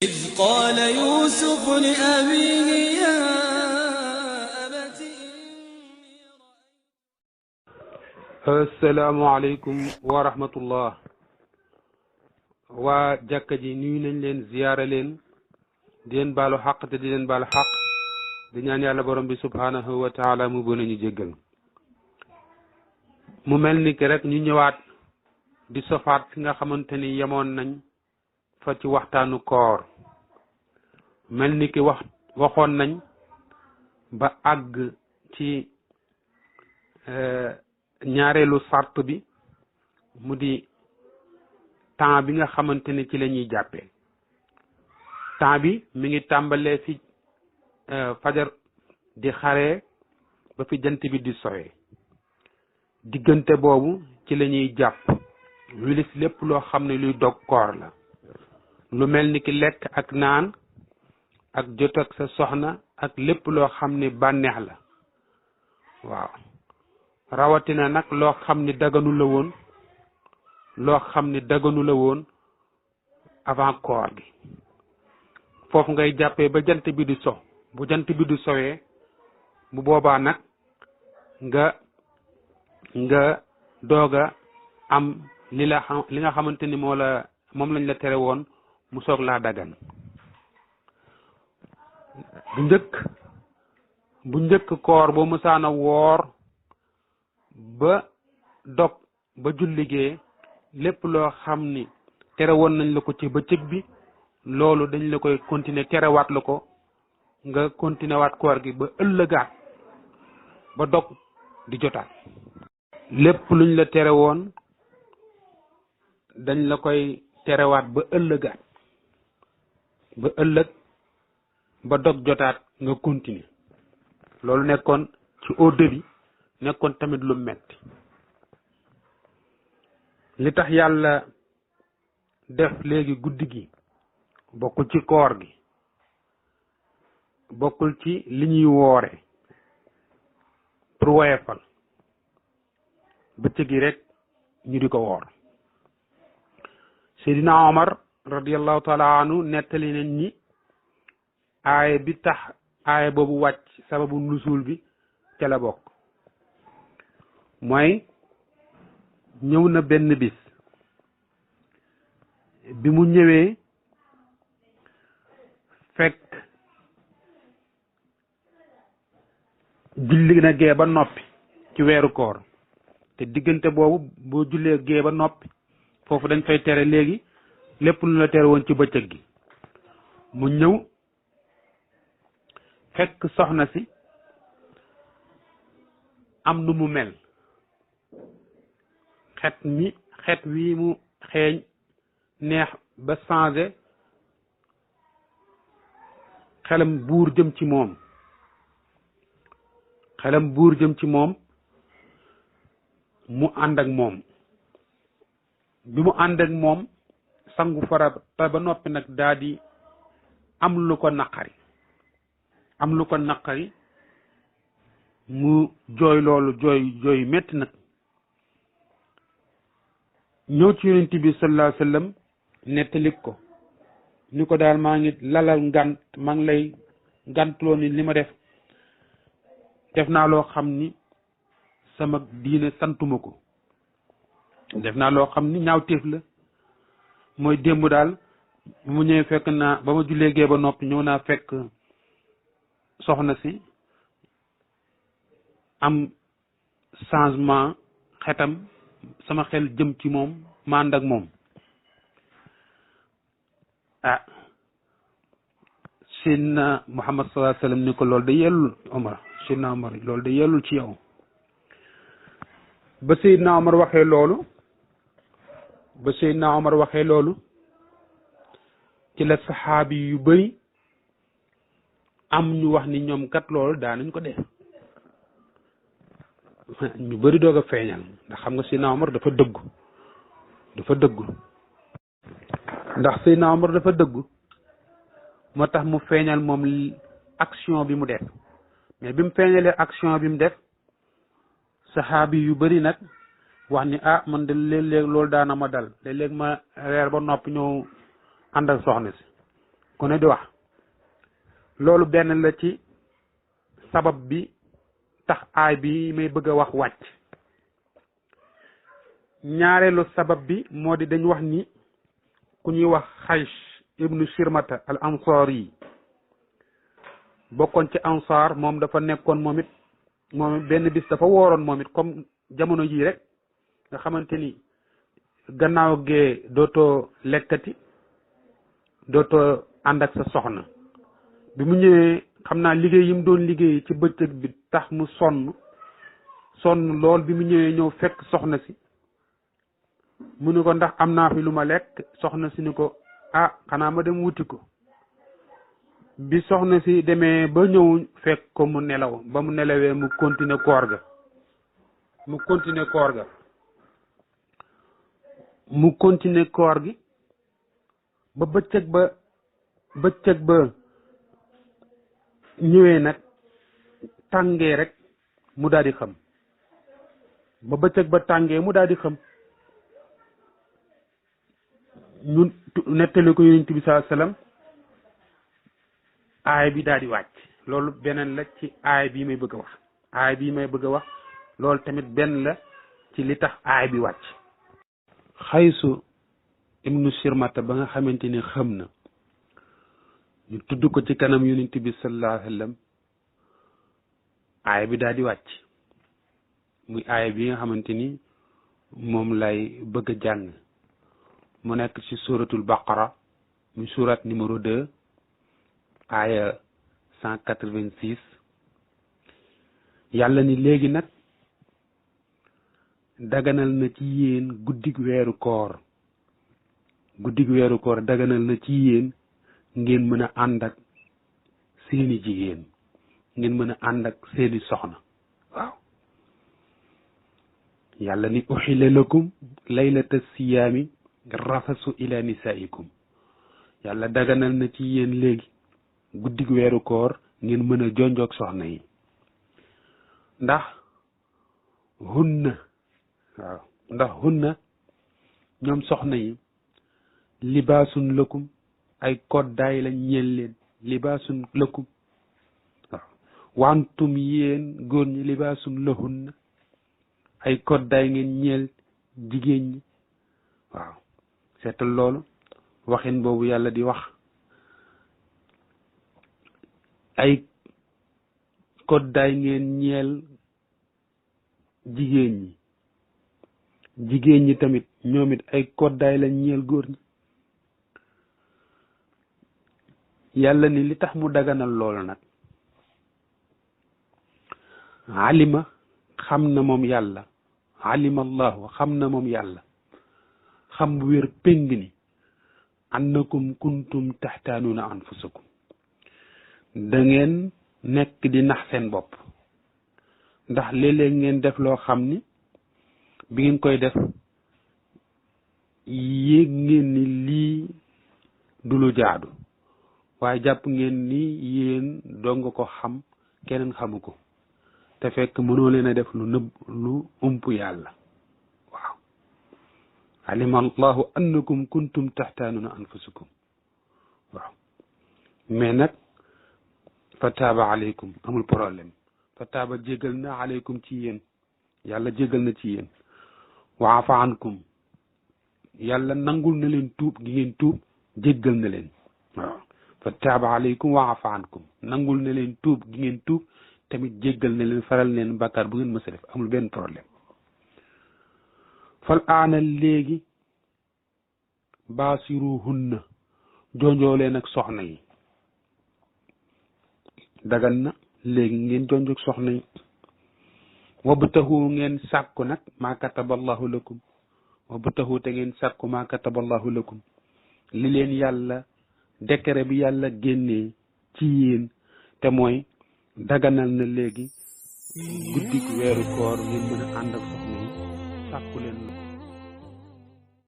إذ قال يوسف لأبيه يا أبت asalaamaaleykum wa rahmatullah waa jàkka ji nuyu nañ leen ziyaara leen di leen baalu xaq te di leen baalu xaq di ñaan yàlla borom bi subhanahu wa taala mu bën ñu jéggal mu mel ni ki rek ñu ñëwaat di sofaat fi nga xamante ni yemoon nañ fa ci waxtaanu koor mel ni ki waxoon nañ ba àgg ci ñaareelu sart bi mu di temps bi nga xamante ne ci la ñuy jàppee temps bi mi ngi tàmbalee fi fajar di xaree ba fi jant bi di sowee diggante boobu ci la ñuy jàpp wilis lépp loo xam ne luy dog koor la lu mel ni ki lekk ak naan ak jot ak sa soxna ak lépp loo xam ne bànneex la waaw rawatina nag loo xam ni daganu la woon avant koor gi foofu ngay jàppee ba jant bi di so bu jant bi di sowee bu boobaa nag nga doog a am li nga xamante ni moom lañ la tere woon mu soog laa dagan bu njëkk koor boo mësaana woor ba dog ba julligee lépp loo xam ni tere woon nañ la ko ci bëccëg bi loolu dañ la koy continuer terewaat la ko nga continuer waat koor gi ba ëllëgaat ba dog di jotaat lépp luñ la tere woon dañ la koy terewaat ba ëllëgaat ba ëllëg ba dog jotaat nga continuer loolu nekkoon ci au début nekkoon tamit lu metti li tax yàlla def léegi guddi gi bokkul ci koor gi bokkul ci li ñuy woore pour woyefal bëccëg gi rek ñu di ko woor Seydina Omar radiyallahu taala anhu nettali nañ ni aaya bi tax aaya boobu wàcc sababu nusul bi ca la bokk mooy ñëw na benn bis bi mu ñëwee fekk julli na gee ba noppi ci weeru koor te diggante boobu boo jullee gee ba noppi foofu dañ fay tere léegi lépp lu la tere woon ci bëccëg gi mu ñëw fekk soxna si am nu mu mel xet wi mu xeeñ neex ba changé xelam buur jëm ci moom mu ànd ak moom bi mu ànd ak moom sangu farata ba noppi nag daa di am lu ko naqari mu jooy loolu jooy metti nag ñëw ci yonent bi sallallahu alayhi wa sallam nettalik ko ni ko daal maa ngi lalal maa ngi lay ngantuloo ni li ma def naa loo xam ni sama diine santuma ko def naa loo xam ni ñaawteef la mooy démb daal bu mu ñëwee fekk naa ba ma jullee gee ba noppi ñëw naa fekk soxna si am changement xetam sama xel jëm ci moom ma ànd ak moom Seydina Muhammad sallallahu alayhi wa sallam ni ko loolu da yellul Omar Seydina Omar loolu da yellul ci yow ba Seydina Omar waxee loolu ci la saxaabi yu bari am ñu wax ni ñoom kat loolu daanañ ko def ñu bari doog a feeñal ndax xam nga Seydina Omar dafa dëggu moo tax mu feeñal moom action bi mu def mais bi mu feeñalee action bi mu def saxaabi yu bari nag wax ni man de léeg-léeg loolu daana ma dal léeg-léeg ma reer ba noppi ñëw ànd ak soxna si ku ne di wax loolu benn la ci sabab bi tax aay bi may bëgg a wax wàcc. ñaareelu sabab bi moo di dañ wax ni ku ñuy wax Xaysh ibnu Shirmata al ansar yi bokkoon ci ansar moom dafa nekkoon moom it benn bis dafa wooroon moom it comme jamono jii rek nga xamante ni gannaaw gee dootoo lekkati dootoo ànd ak sa soxna bi mu ñëwee xam naa liggéey yi mu doon liggéey ci bëccëg bi tax mu sonn lool bi mu ñëw fekk soxna si mu ni ko ndax am naa fi lu ma lekk soxna si ni ko xanaa ma dem wuti ko bi soxna si demee ba ñëw fekk ko mu nelaw ba mu nelawee mu continuer koor ga mu continuer koor gi ba bëccëg ba ñëwee nag tàngee rek mu daal di xam ba bëccëg ba tàngee mu daal di xam ñun nettali ko yonent bi sallallahu alayhi wasallam aay bi daal di wàcc. loolu beneen la ci aay bii may bëgg a wax loolu tamit benn la ci li tax aay bi wàcc. Xaysu ibnu Shirmata ba nga xamante ni xam na ñu tudd ko ci kanam yonent bi sallallahu alayhi wasallam aay bi daal di wàcc muy aay bi nga xamante ni moom lay bëgg a jàng mu nekk ci suratul baqara muy surat numéro 2 aaya 186 yàlla ni léegi nag daganal na ci yéen guddig weeru koor daganal na ci yéen ngeen mën a ànd ak seeni jigéen ngeen mën a ànd ak seeni soxna waaw yàlla ni uxilla lakum laylata siyaami rafasu ila nisaikum yàlla daganal na ci yéen léegi guddig weeru koor ngeen mën a jonjoog soxna yi ndax hunna ñoom soxna yi libaasun lakum ay koddaay lañ ñeel leen libaasun lakum waaw wantum yéen góor ñi libaasun lahunna ay koddaay ngeen ñeel jigéen ñi waaw seetal loolu waxin boobu yàlla di wax ay koddaay ngeen ñeel jigéen ñi tamit ñoom it ay koddaay lañ ñeel góor ñi yàlla ni li tax mu daganal loolu nag alima xam na moom yàlla alima allahu xam na moom yàlla xam bu wér péng ni annakum kuntum taxtaanuuna anfusakum da ngeen nekk di nax seen bopp ndax léeg-léeg ngeen def loo xam ni bi ngeen koy def yéeg ngeen ni lii du lu jaadu waaye jàpp ngeen ni yéen doo nga ko xam keneen xamu ko te fekk mënoo leen a def lu ump yàlla waaw alima allahu annakum kuntum taxtaanuuna anfusakum waaw mais nag fa taaba aleykum amul problème fa taaba jégal na aleykum ci yéen yàlla jégal na ci yéen wa afa ankum yàlla nangul na leen tuub gi ngeen tuub jéggal na leen waaw fa taaba aleykum wa afa ankum nangul na leen tuub gi ngeen tuub tamit jéggal na leen faral leen bàkkaar bu ngeen mës a def amul benn problème fal aana léegi baasiruhunna jonjoo leen ak soxna yi dagan na léegi ngeen jonjoog soxna yi wabtahu ngeen sàkku nag maa kataballahu lakum wabtahu te ngeen sàkku maa kataballahu lakum li leen yàlla décret bi yàlla génnee ci yéen te mooy daganal na léegi guddik weeru koor ngeen mën a ànd ak soxna yi sàkku leen